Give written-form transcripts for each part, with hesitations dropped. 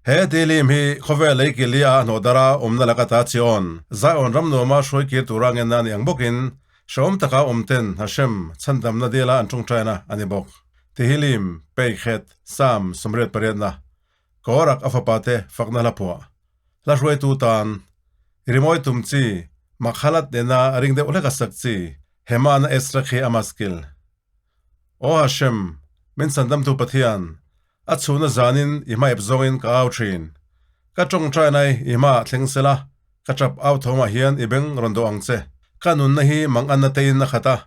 He Tehillim hi khawvel lei kil lia a hnawhdara awmna laka ta Chion, Zion ram nuama hruai kir tura ngenna a ni ang bawkin, hrehawm taka awmten Hashem chhandamna dila an tawngtaina a ni bawk. Tehillim, Peikhet, Psalm 88na, Korak a fapate fakna hla phuah. Hla hruaitu tan, rimawi tum chi, Makhalat nena ring deuh hlek a sak chi, Hemana Ezra khi a maskil. Aw Hashem, min chandamtu Pathian, a chhuna zanin i hmaep zawngin ka au thin. Ka tawngtainai i hmaah thleng sela, ka tap au thawmah hian i beng rawn dawh ang che. Ka nunna hi manganna tein a khat a,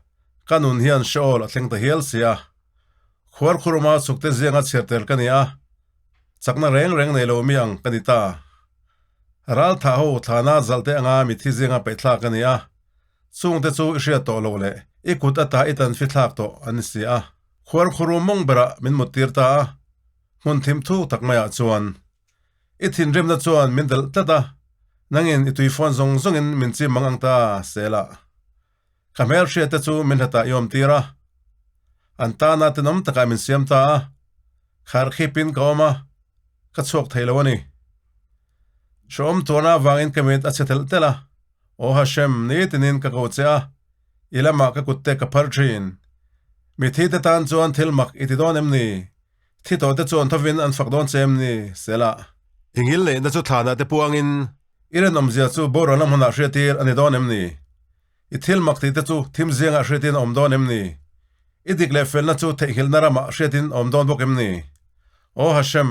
ka nun hian Sheol a thleng ta hial si a. Khuarkhuruma chhukte zianga chhiar tel ka ni a, chakna reng reng nei lo mi ang ka ni ta. Ral thah ho thlana zalhte anga mithi zinga peihthlak ka ni a, chungte chu i hriat tawh loh leh i kut ata i tanfi thlak tawh an ni si a. Khuarkhuru mawng berah min muttir ta a, hmun thim thuk tak maiah chuan i thinrimna chuan min delh tlat a, nangin i tuifawn zawng zawngin min chim mang ang ta sela. Ka hmelhriat te chu min hlatah i awm tir a, an tana tenawm takah min siam ta a, kharkhipin ka awm a, ka chhuak thei lo a ni. Hrehawm tuarna avangin ka mit a chhe telh telh a, Aw Hashem, nitinin ka ko che a, i lamah ka kutte ka phar thin. Mithi te tan chuan thil mak i ti dawn em ni? Thi tawh te chuan thovin an fak dawn che em ni? Selah. I ngil neihna chu thlanah te puangin i rinawmzia chu borual lam hmunah hriatir a ni dawn em ni? I thil mak tih te chu thim ziangah hriatin a awm dawn em ni? I dik leh felna chu theihnghilhna ramah hriatin a awm dawn bawk em ni? Aw Hashem,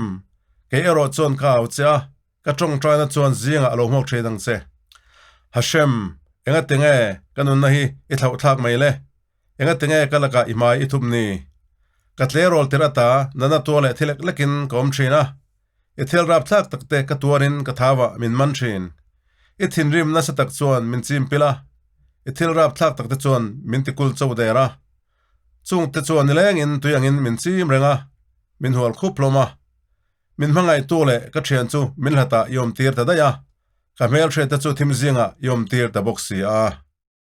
kei erawh chuan ka au che a, ka tawngtaina chuan zingah a lo hmuak thin ang che. Hashem, engati nge ka nunna hi i thlauhthlak mai le? Engati nge ka lakah i hmai i thup ni? Ka tleirawl tirh ata nana tuar leh thi lek lekin ka awm thin a, I thil rapthlak takte ka tuarin ka thauah min man thin. I thinrim nasa tak chuan min chim pil a, i thil rapthlak takte chuan min tikul cho der a. Chungte chuan nilengin tui angin min chim reng a, min hual khup hlawm a. Min hmangaihtu leh ka thian chu min hlatah i awmtir ta daih a, ka hmelhriatte chu thim zingah i awmtir ta bawk si a.